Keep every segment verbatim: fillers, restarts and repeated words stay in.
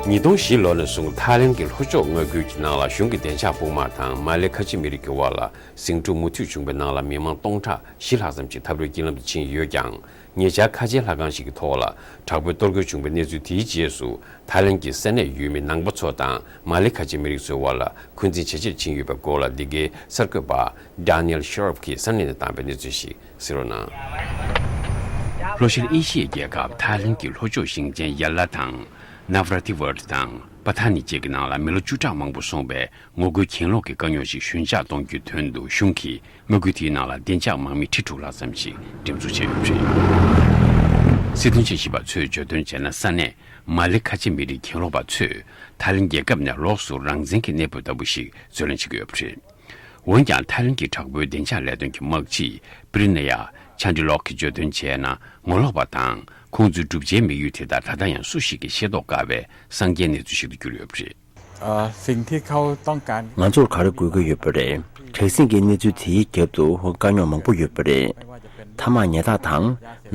ཉིས་སྟོང་བཞི་ལོ་ནས་བཟུང་ཐའི་ལེན་གྱི་ལྷོ་ཕྱོགས་མངའ་ཁུལ་གྱི་ནང་ལ་གཞུང་གི་བདེ་འཇགས་དཔུང་དམག་དང་མ་ལེ་ཁ་ཆེ་མི་རིགས་ཀྱི་དབར་ལ་ཟིང་འཁྲུག་མུ་མཐུད་བྱུང་བའི་ནང་ལ་མི་མང་སྟོང་ཕྲག་བཞི་ལྷག་ཙམ་ཞིག་འཐབ་རོགས་ཀྱི་ལམ་དུ་ཕྱིན་ཡོད་ཀྱང་། ཉེ་ཆར་ཁ་ཆེའི་ལྷ་ཁང་ཞིག་གི་ཐོག་ལ་དྲག་པོའི་གཏོར་རྒོལ་བྱུང་བའི་གནས་ཚུལ་དེའི་རྗེས་སུ་ཐའི་ལེན་གྱི་ས་གནས་ཡུལ་མི་ནང་པ་ཚོ་དང་མ་ལེ་ཁ་ཆེ་མི་རིགས་ཚོའི་དབར་ལ་འཁོན་འཛིན་ཇེ་ཆེར་ཕྱིན་ཡོད་པའི་སྐོར་ལ་འདི་གའི་གསར་འགོད་པ་Daniel Sharp གྱིས་ས་གནས་ནས་བཏང་པའི་གནས་ཚུལ་ཞིག་གསན་རོགས་གནང་། ལྷོ་ཤར་ཨེ་ཤི་ཡའི་རྒྱལ་ཁབ་ཐའི་ལེན་གྱི་ལྷོ་ཕྱོགས་ཞིང་ཆེན་ཡ་ལ་དང་ནབ་ར་ཏི་ཝར་དང་པ་ཐ་ནི་བཅས་ཀྱི་ནང་ལ་མི་ལོ་བཅུ་ཕྲག་མང་པོ་སོང་བའི་ངོ་རྒོལ་གྱེན་ལོག་གི་དཀའ་རྙོག་ཞིག་ཞོད་འཇགས་གཏོང་རྒྱུའི་དོན་དུ་གཞུང་གིས་མངའ་ཁུལ་དེའི་ནང་ལ་བདེ་འཇགས་དམག་མི་ཁྲི་དྲུག་ལྷག་ཙམ་ཞིག་འགྲེམས་འཛུགས་བྱས་ཡོད་པ་རེད། སྲིད་དོན་དཔྱད་ཞིབ་པ་ཚོས་བརྗོད་དོན་བྱས་ན། ས་གནས་མ་ལེ་ཁ་ཆེ་མི་རིགས་གྱེན་ལོག་པ་ཚོས་ཐའི་ལེན་རྒྱལ་ཁབ་ནས་ལོགས་སུ་རང་བཙན་གྱི་གནས་བབ་ལྟ་བུ་ཞིག་རྩོད་ལེན་བྱེད་ཀྱི་ཡོད་པ་རེད། འོན་ཀྱང་ཐའི་ལེན་གྱི་དྲག་པོའི་བདེ་འཇགས་ལས་དོན་གྱི་དམག་སྤྱི་པི་རི་ནེ་ཡ་ཆན་ཏི་ལོག་གིས་བརྗོད་དོན་བྱས་ན། ངོ་ལོག་པ་དང་ཁོང་ཚོའི་བསྒྲུབ་བྱའི་དམིགས་ཡུལ་དེ་དག་ད་ལྟ་ཡང་སུ་ཞིག་གིས་ཤེས་རྟོགས་དཀའ་བའི་གསང་རྒྱའི་གནས་ཚུལ་ཞིག་ཏུ་གྱུར་ཡོད་པ་རེད། เอ่อสิ่งที่เขาต้องการ ང་ཚོར་ག་རེ་དགོས་ཀྱི་ཡོད་པ་རེད། དྲག་ཟིང་གི་གནས་ཚུལ་དེའི་རྒྱབ་ཏུ་དཀའ་རྙོག་མང་པོ་ཡོད་པ་རེད། ཐ་མག་ཉལ་ཐག་དང་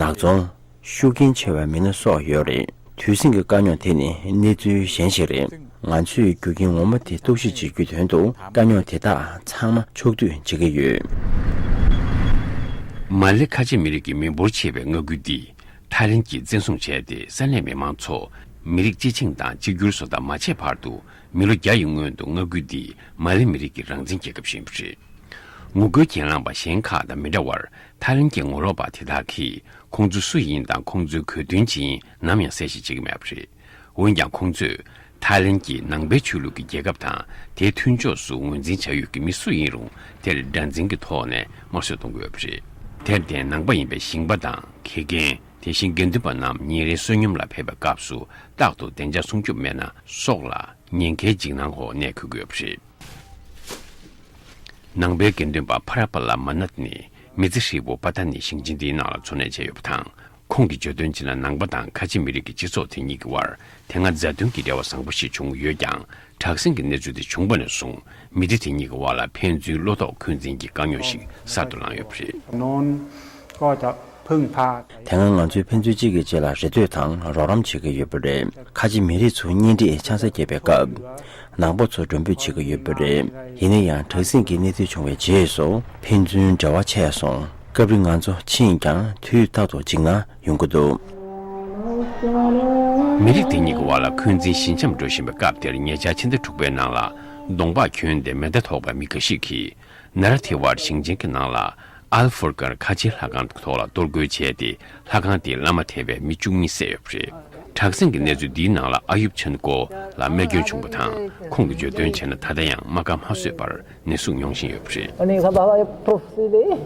ནག་ཚོང་། ཤུགས་རྐྱེན་ཆེ་བའི་མི་སྣ་སོགས་ཡོད་རེད། དུས་ཟིང་གི་དཀའ་རྙོག་དེ་ནི་གནས་ཚུལ་གཞན་ཞིག་རེད། ང་ཚོས་རྒྱུ་རྐྱེན་ངོ་མ་དེ་རྟོག་ཞིབ་བྱེད་རྒྱུའི་དོན་དུ་དཀའ་རྙོག་དེ་དག་ཚང་མ་ཕྱོགས་བསྡུས་བྱེད་ཀྱི་ཡོད། མ་ལེ་ཁ་ཆེ་མི་རིགས་ཀྱི་མི་འབོར་ཆེ་བའི་མངའ་ཁུལ་འདི་ཐའི་ལེན་གྱིས་བཙན་བཟུང་བྱས་ཏེ། ས་གནས་མི་མང་ཚོ་མི་རིགས་སྤྱི་ཆིངས་དང་གཅིག་གྱུར་བཟོ་ལྟ་མ་བྱས་བར་དུ་མི་ལོ་བརྒྱ་ཡི་སྔོན་དུ་མངའ་ཁུལ་འདི་མ་ལེ་མི་རིགས་ཀྱི་རང་བཙན་རྒྱལ་ཁབ་ཞིག་ཡིན་པ་རེད། ངོ་རྒོལ་གྱེན་ལངས་པ་གཞན་ཁག་དང་མི་འདྲ་བར། ཐའི་ལེན་གྱི་ངོ་ལོག་པ་དེ་དག་གིས་ཁོང་ཚོ་སུ་ཡིན་དང་ཁོང་ཚོའི་གོ་དོན་ཅི་ཡིན་ནམ་ཡང་གསལ་བཤད་བྱེད་ཀྱི་མེད་པ་རེད། འོན་ཀྱང་ཁོང་ཚོས་ཐའི་ལེན་གྱི་ནང་པའི་ཆོས་ལུགས་ཀྱི་རྒྱལ་ཁབ་དང་དེའི་མཐུན་ཕྱོགས་སུ་ངོས་འཛིན་བྱ་ཡུལ་གྱི་མི་སུ་ཡིན་རུང་དེར་དགྲར་འཛིན་གྱི་ཐོག་ནས་དམར་གསོད་གཏོང་གི་ཡོད་པ་རེད། དེར་བརྟེན་ནང་པ་ཡིན་པའི་ཞིང་པ་དང་དགེ་རྒན། དེ་བཞིན་དགེ་འདུན་པ་རྣམས་ཉིན་རེའི་བསོད་སྙོམས་ལ་ཕེབས་པའི་སྐབས་སུ་རྟག་ཏུ་བདེ་འཇགས་སྲུང་སྐྱོབ་མེད་ན་སྲོག་ལ་ཉེན་ཁའི་འཇིགས་སྣང་འོག་གནས་དགོས་ཀྱི་ཡོད་པ་རེད། ནང་པའི་དགེ་འདུན་པ་ཕ་ར་པ་ལ་མ་ནད་ནི་མི་ཚེ་ཧྲིལ་པོ་པ་ཏ་ནི་ཞིང་ཆེན་འདིའི་ནང་ལ་འཚོ་གནས་བྱས་ཡོད་པ་དང་། ཁོང་གིས་བརྗོད་དོན་བྱས་ན། ནང་པ་དང་ཁ་ཆེ་མི་རིགས་ཀྱི་སྤྱི་ཚོགས་དེ་གཉིས་ཀྱི་དབར་དེ་སྔ་མཛའ་མཐུན་གྱི་འབྲེལ་བ་བཟང་པོ་ཞིག་བྱུང་ཡོད་ཀྱང་། དྲག་ཟིང་གི་གནས་ཚུལ་དེ་བྱུང་བ་ནས་བཟུང་མི་སྡེ་དེ་གཉིས་ཀྱི་དབར་ལ་ཕན་ཚུན་བློ་དོགས་འཁོན་འཛིན་གྱི་དཀའ་རྙོག་ཞིག་གསར་དུ་ལངས་ཡོད་པ་རེད། โน้นก็จะพึ่งพา དེ་སྔ་ང་ཚོས་ཕན་ཚུན་གཅིག་གིས་གཅིག་ལ་རེ་ལྟོས་དང་རོགས་རམ་བྱེད་ཀྱི་ཡོད་པ་རེད། ཁ་ཆེ་མི་རིགས་ཚོ་གཉེན་སྒྲིག་ཆང་ས་བརྒྱབ་པའི་སྐབས། ནང་པ་ཚོ་མགྲོན་འབོད་བྱེད་ཀྱི་ཡོད་པ་རེད། ཡིན་ན་ཡང་དྲག་ཟིང་གི་གནས་ཚུལ་བྱུང་བའི་རྗེས་སུ་ཕན་ཚུན་འབྲེལ་བ་ཆད་སོང་། སྐབས་རེ་ང་ཚོ་ཕྱིན་ཀྱང་དུས་རྟག་ཏུ་འཇིགས་སྣང་ཡོང་གི་འདུག། མི་རིགས་དེ་གཉིས་ཀྱི་དབར་ལ་འཁོན་འཛིན་ཞི་འཇམ་འགྲོ་བཞིན་པའི་སྐབས་དེར། ཉེ་ཆར་ཕྱི་ཟླ་དྲུག་པའི་ནང་ལ་གདོང་པགས་གྱོན་ཏེ་མེ་མདའ་ཐོགས་པའི་མི་འགའ་ཞིག་གིས་ནཱ་ར་ཐི་ཝར་ཞིང་ཆེན་གྱི་ནང་ལ་ཨལ་ཧྥུར་ཀན་ཁ་ཆེའི་ལྷ་ཁང་གི་ཐོག་ལ་གཏོར་རྒོལ་བྱས་ཏེ། ལྷ་ཁང་དེའི་བླ་མ་ཐེ་བའི་མི་བཅུ་གཉིས་བསད་ཡོད་པ་རེད། དྲག་ཟིང་གི་གནས་ཚུལ་འདིའི་ནང་ལ་ཨ་ཡུབ་ཆན་ཀོ་ལ་རྨས་སྐྱོན་བྱུང་བ་དང་། ཁོང་གིས་བརྗོད་དོན་བྱས་ན། ད་ལྟ་ཡང་རྨ་ཁ་མ་བཟོད་པར་ནད་ཟུག་མྱོང་བཞིན་ཡོད་པ་རེད།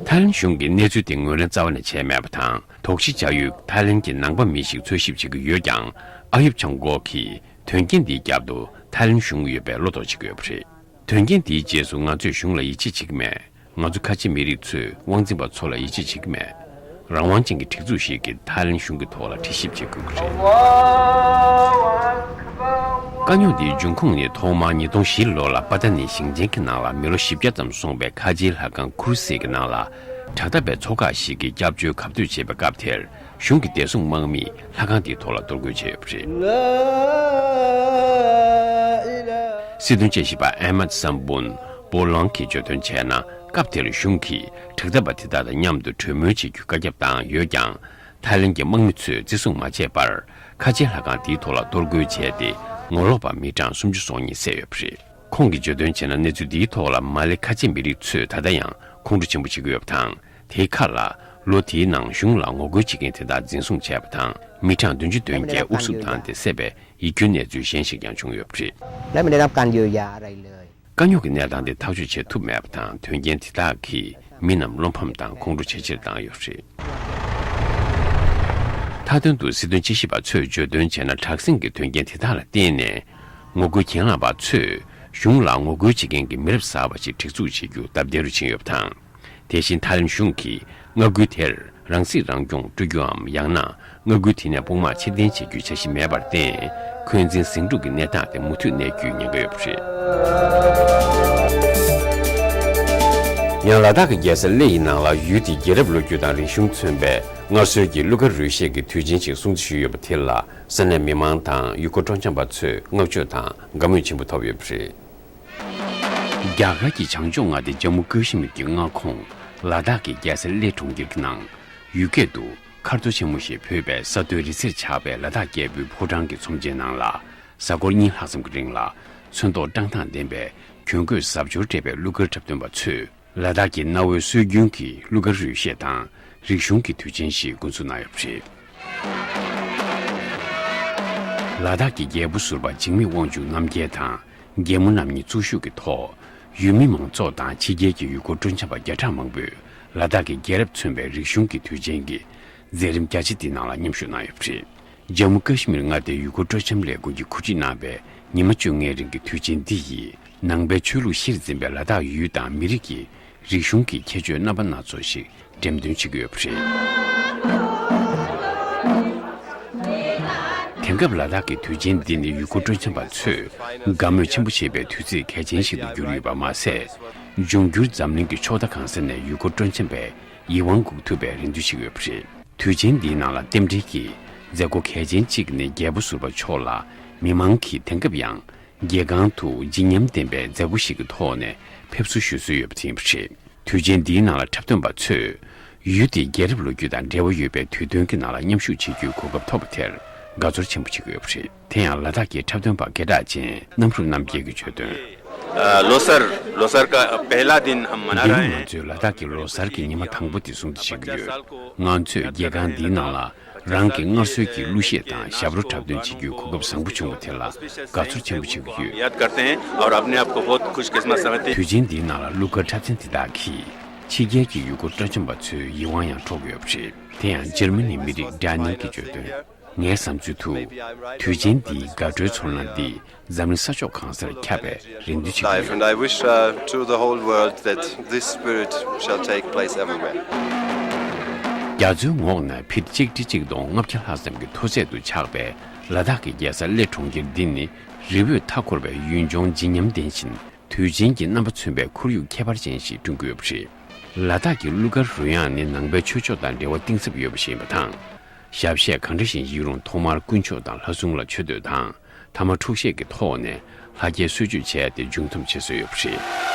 ཐའི་ལན་གཞུང་གིས་གནས་ཚུལ་དེ་ངོས་ལེན་རྩ་བ་ནས་བྱས་མེད་པ་དང་། དོགས་གཞི་བྱ་ཡུལ་ཐའི་ལན་གྱི་ནང་པ་མི་ཞིག་འཚོལ་ཞིབ་བྱེད་ཀྱི་ཡོད་ཀྱང་། ཨ་ཡུབ་ཆང་གོ་གིས་དོན་རྐྱེན་འདིའི་རྒྱབ་ཏུ་ཐའི་ལན་གཞུང་ཡོད་པའི་བློ་དོགས་བྱེད་ཀྱི་ཡོད་པ་རེད། དོན་རྐྱེན་འདིའི་རྗེས་སུ་ང་ཚོས་གཞུང་ལ་ཡིད་ཆེས་བྱེད་ཀྱི་མེད། ང་ཚོ་ཁ་ཆེ་མི་རིགས་ཚོས་དབང་འཛིན་པ་ཚོ་ལ་ཡིད་ཆེས་བྱེད་ཀྱི་མེད། རང་དབང་ཅན་གྱི་སྒྲིག་འཛུགས་ཤིག་གིས་ཐའི་ལན་གཞུང་གི་ཐོག་ལ་དྲི་ཞིབ་བྱེད་དགོས་ཀྱི་རེད། དཀའ་རྙོག་འདིའི་འབྱུང་ཁུངས་ནི། ཐོག་མར་ཉིས་སྟོང་བཞི་ལོ་ལ་པ་ཏ་ནི་ཞིང་ཆེན་གྱི་ནང་ལ་མི་ལོ་བཞི་བརྒྱ་ཙམ་སོང་བའི་ཁ་ཆེའི་ལྷ་ཁང་ཁུར་སེ་གི་ནང་ལ། དྲག་འཐབ་པའི་ཚོ་ཁག་ཞིག་གིས་སྐྱབས་བཅོལ་གབ་གཏོད་བྱེད་པའི་སྐབས་དེར། གཞུང་གི་བདེ་སྲུང་དམག་མིས་ལྷ་ཁང་དེའི་ཐོག་ལ་གཏོར་རྒོལ་བྱས་ཡོད་པ་རེད། སྲིད་དོན་དཔྱད་ཞིབ་པ་ཨེ་མད་སམ་བུན་པོ་ལང་གིས་བརྗོད་དོན་བྱས་ན། སྐབས་དེར་གཞུང་གིས་དྲག་འཐབ་པ་དེ་དག་དང་མཉམ་དུ་གྲོས་མོལ་བྱེད་རྒྱུའི་བཀའ་ཁྱབ་བཏང་ཡོད་ཀྱང་། ཐའི་ལན་གྱི་དམག་མི་ཚོས་བརྩི་སྲུང་མ་བྱས་པར། ཁ་ཆེའི་ལྷ་ཁང་དེའི་ཐོག་ལ་གཏོར་རྒོལ་བྱས་ཏེ། ངོ་ལོག་པ་མི་གྲངས་སུམ་ཅུ་སོ་གཉིས་བསད་ཡོད་པ་རེད། ཁོང་གིས་བརྗོད་དོན་བྱས་ན། གནས་ཚུལ་འདིའི་ཐོག་ལ་མ་ལེ་ཁ་ཆེ་མི་རིགས་ཚོས་ད་ལྟ་ཡང་ཁོང་ཁྲོ་ཆེན་པོ་བྱེད་ཀྱི་ཡོད་པ་དང་། དེའི་ཁར་ལ། ལོ་དེའི་ནང་གཞུང་ལ་ངོ་རྒོལ་བྱེད་མཁན་དེ་དག་འཛིན་བཟུང་བྱས་པ་དང་། མི་གྲངས་བདུན་ཅུ་དོན་བརྒྱད་དབུ་སུབ་བཏང་སྟེ་བསད་པའི་ཡིད་སྐྱོའི་གནས་ཚུལ་གཞན་ཞིག་ཀྱང་བྱུང་ཡོད་པ་རེད། และไม่ได้รับการเยียวยาอะไรเลย། དཀའ་རྙོག་གི་གནས་སྟངས་དེ་ཐག་གཅོད་བྱེད་ཐུབ་མེད་པ་དང་། དོན་རྐྱེན་དེ་དག་གིས་མི་རྣམས་བློ་ཕམ་དང་ཁོང་ཁྲོ་ཇེ་ཆེར་བཏང་ཡོད་པ་རེད། མཐའ་དོན་དུ་སྲིད་དོན་དཔྱད་ཞིབ་པ་ཚོས་བརྗོད་དོན་བྱས་ན། དྲག་ཟིང་གི་དོན་རྐྱེན་དེ་དག་ལ་བརྟེན་ནས། ངོ་རྒོལ་གྱེན་ལངས་པ་ཚོས་གཞུང་ལ་ངོ་རྒོལ་བྱེད་མཁན་གྱི་མི་རབས་གསར་པ་ཞིག་སྒྲིག་འཛུགས་བྱེད་རྒྱུ་སྟབས་བདེ་རུ་ཕྱིན་ཡོད་པ་དང་། དེ་བཞིན་ཐའི་ལན་གཞུང་གིས་མངའ་ཁུལ་དེར་རང་སྲིད་རང་སྐྱོང་སྤྲོད་རྒྱུའམ། ཡང་ན་མངའ་ཁུལ་དེ་ནས་དཔུང་དམག་ཕྱིར་འཐེན་བྱེད་རྒྱུའི་འཆར་གཞི་མེད་པར་བརྟེན། འཁོན་འཛིན་ཟིང་འཁྲུག་གི་གནས་སྟངས་དེ་མུ་མཐུད་གནས་རྒྱུའི་ཉེན་ཁ་ཡོད་པ་རེད། ཡང་ལ་དྭགས་ཀྱི་རྒྱལ་ས་གླེ་ཡི་ནང་ལ་ཡུལ་དེའི་རྒྱལ་རབས་ལོ་རྒྱུས་དང་རིག་གཞུང་མཚོན་པའི་སྔར་སྲོལ་གྱི་གླུ་གར་རོལ་གཞས་ཀྱི་དུས་ཆེན་ཞིག་སྲུང་བརྩི་ཞུས་ཡོད་པ་དེ་ལ་ས་གནས་མི་མང་དང་ཡུལ་སྐོར་སྤྲོ་འཆམ་པ་ཚོས་བསྔགས་བརྗོད་དང་དགའ་མོས་ཆེན་པོ་ཐོབ་ཡོད་པ་རེད། རྒྱ་གར་གྱི་བྱང་ཕྱོགས་མངའ་སྡེ་ཇམ་མུ་ཀ་ཤི་མིར་གྱི་མངའ་ཁོངས་ལ་དྭགས་ཀྱི་རྒྱལ་ས་གླེ་གྲོང་ཁྱེར་གྱི་ནང་ཡུལ་སྐད་དུ་མཁར་རྫོང་ཆེན་མོ་ཞེས་འབོད་པའི་ས་མཐོའི་རི་རྩེར་ཆགས་པའི་ལ་དྭགས་རྒྱལ་པོའི་ཕོ་བྲང་གི་ཚོམས་ཆེན་ནང་ལ། གཟའ་འཁོར་གཉིས་ལྷག་ཙམ་གྱི་རིང་ལ་ཚོན་མདོག་བཀྲག་མདངས་ལྡན་པའི་གྱོན་གོས་གཟབ་མཆོར་སྤྲས་པའི་གླུ་གར་འཁྲབ་སྟོན་པ་ཚོས་ལ་དྭགས་ཀྱི་གནའ་བོའི་སྲོལ་རྒྱུན་གྱི་གླུ་གར་རོལ་གཞས་དང་རིག་གཞུང་གི་དུས་ཆེན་ཞིག་འགོ་འཛུགས་གནང་ཡོད་པ་རེད། ལ་དྭགས་ཀྱི་རྒྱལ་པོ་ཟུར་པ་འཇིགས་མེད་དབང་ཕྱུག་རྣམ་རྒྱལ་དང་རྒྱལ་མོ་རྣམ་གཉིས་གཙོ་བཞུགས་ཀྱི་ཐོག་ཡུལ་མི་མང་ཚོགས་དང་ཕྱི་རྒྱལ་གྱི་ཡུལ་སྐོར་སྤྲོ་འཆམ་པ་བརྒྱ་ཕྲག་མང་པོས་ལ་དྭགས་ཀྱི་རྒྱལ་རབས་མཚོན་པའི་རིག་གཞུང་གི་དུས་ཆེན་གྱི་མཛད་རིམ་རྒྱ་ཆེ་འདིའི་ནང་ལ་མཉམ་ཞུགས་གནང་ཡོད་པ་རེད། ཇམ་མུ་ཀ་ཤི་མིར་མངའ་སྡེའི་ཡུལ་སྐོར་སྤྲོ་འཆམ་ལས་ཁུངས་ཀྱིས་གོ་སྒྲིག་གནང་བའི་ཉི་མ་བཅོ་ལྔའི་རིང་གི་དུས་ཆེན་འདི་ཡིས་ནང་པའི་ཆོས་ལུགས་གཞིར་འཛིན་པའི་ལ་དྭགས་ཡུལ་དང་མི་རིགས་ཀྱི་རིག་གཞུང་གི་ཁྱད་ཆོས་རྣམ་པ་སྣ་ཚོགས་ཤིག་འགྲེམས་སྟོན་བྱེད་ཀྱི་ཡོད་པ་རེད། དེང་སྐབས་ལ་དྭགས་ཀྱི་དུས་ཆེན་འདི་ནི་ཡུལ་སྐོར་སྤྲོ་འཆམ་པ་ཚོས་དགའ་མོས་ཆེན་པོ་བྱེད་པའི་དུས་ཚིགས་གལ་ཆེན་ཞིག་ཏུ་གྱུར་ཡོད་པ་མ་ཟད། འབྱུང་འགྱུར་འཛམ་གླིང་གི་ཕྱོགས་མཐའ་གང་ས་ནས་ཡུལ་སྐོར་སྤྲོ་འཆམ་པའི་ཡིད་དབང་འགུག་ཐུབ་པའི་རེ་འདུན་བྱེད་ཀྱི་ཡོད་པ་རེད། དུས་ཆེན་འདིའི་ནང་ལ་རྟེན་འབྲེལ་གྱི་མཛད་སྒོ་གལ་ཆེན་གཅིག་ནི་རྒྱལ་པོ་ཟུར་པ་མཆོག་ལ་མི་མང་གིས་དེང་སྐབས་ཡང་རྒྱལ་ཁང་དུ་བརྗིད་ཉམས་ལྡན་པའི་མཛད་སྒོ་ཞིག་གི་ཐོག་ནས་ཕེབས་བསུ་ཞུ་སྲོལ་ཡོད་པ་དེ་ཡིན་པ་རེད། དུས་ཆེན་འདིའི་ནང་ལ་འཁྲབ་སྟོན་པ་ཚོས་ཡུལ་དེའི་རྒྱལ་རབས་ལོ་རྒྱུས་དང་འབྲེལ་བ་ཡོད་པའི་དུས་སྟོན་གྱི་ནང་ལ་མཉམ་ཞུགས་བྱེད་རྒྱུའི་གོ་སྐབས་ཐོབ་པ་དེར་དགའ་ཚོར་ཆེན་པོ་བྱེད་ཀྱི་ཡོད་པ་རེད། དེ་ཡང་ལ་དྭགས་ཀྱི་འཁྲབ་སྟོན་པ་སྐད་གྲགས་ཅན་གནམ་རུ་རྣམ་རྒྱལ་གྱིས་བརྗོད་དོན། अ, लोसर, लोसर का पहला दिन हम मना འདི་रहे ནི་ང་हैं। ཚོས་ལ་དྭགས་ཀྱི་ལོ་གསར་གྱི་ཉི་མ་དང་པོ་དེ་སྲུང་བརྩི་བྱེད་ཀྱི་ཡོད། ང་ཚོས་རྒྱལ་ཁང་འདིའི་ནང་ལ་རང་གི་སྔར་སྲོལ་གྱི་གླུ་གཞས་དང་ཞབས་བྲོ་འཁྲབ་སྟོན་བྱེད་རྒྱུའི་གོ་སྐབས་བཟང་པོ་བྱུང་བ་དེ་ལ་དགའ་ཚོར་ཆེན་པོ་བྱེད་ཀྱི་ཡོད། याद करते हैं और अपने आप को बहुत खुशकिस्मत समझते हैं। དུས་ཆེན་འདིའི་ནང་ལ་གླུ་གར་འཁྲབ་ཚན་དེ་དག་གིས་ཕྱི་རྒྱལ་གྱི་ཡུལ་སྐོར་སྤྲོ་འཆམ་པ་ཚོའི་ཡིད་དབང་ཡང་འཕྲོག་ཡོད་པ་རེད། དེ་ཡང་འཇར་མ་ནིའི་མི་རིགས་ཌ་ནིལ་གྱིས་བརྗོད་དོན། ངའི་བསམ་ཚུལ་དུ། དུས་ཆེན་འདིའི་དགའ་སྤྲོའི་ཚོར་སྣང་འདི་འཛམ་གླིང་ས་ཕྱོགས་གང་སར་ཁྱབ་པའི་རེ་འདུན་བྱེད་ཀྱི་Life, ཡོད། And I wish, uh, to the whole world that this spirit shall take place everywhere. རྒྱ་མཚོའི་ངོགས་ནས་ཕིཊ་གཅིག་ཁྲི་གཅིག་སྟོང་ལྔ་བརྒྱ་ལྷག་ཙམ་གྱི་མཐོ་ཚད་དུ་ཆགས་པའི་ལ་དྭགས་ཀྱི་རྒྱལ་ས་གླེ་གྲོང་ཁྱེར་འདི་ནི་རི་བོས་མཐའ་བསྐོར་བའི་ཡུལ་ལྗོངས་བརྗིད་ཉམས་ལྡན་ཞིང་དུས་ཆེན་གྱི་རྣམ་པ་མཚོན་པའི་ཁོར་ཡུག་ཁྱད་པར་ཅན་ཞིག་བསྐྲུན་དགོས་པ་རེད། ལ་དྭགས་ཀྱི་གླུ་གར་རོལ་དབྱངས་ནི་ནང་པའི་ཆོས་ཕྱོགས་དང་འབྲེལ་བ་གཏིང་ཟབ་ཡོད་པ་ཞིག་ཡིན་པ་དང་། ཞབས་གཞས་གང་འདྲ་ཞིག་ཡིན་རུང་ཐོག་མར་དཀོན་མཆོག་དང་ལྷ་སྲུང་ལ་མཆོད་བསྟོད་དང་། མཐའ་མ་འཁྲུག་གཞས་ཀྱི་ཐོག་ནས་ལྷ་བརྒྱའི་གསོལ་མཆོད་བྱས་ཏེ་མཇུག་བསྡོམས་བྱེད་སྲོལ་ཡོད་པ་རེད།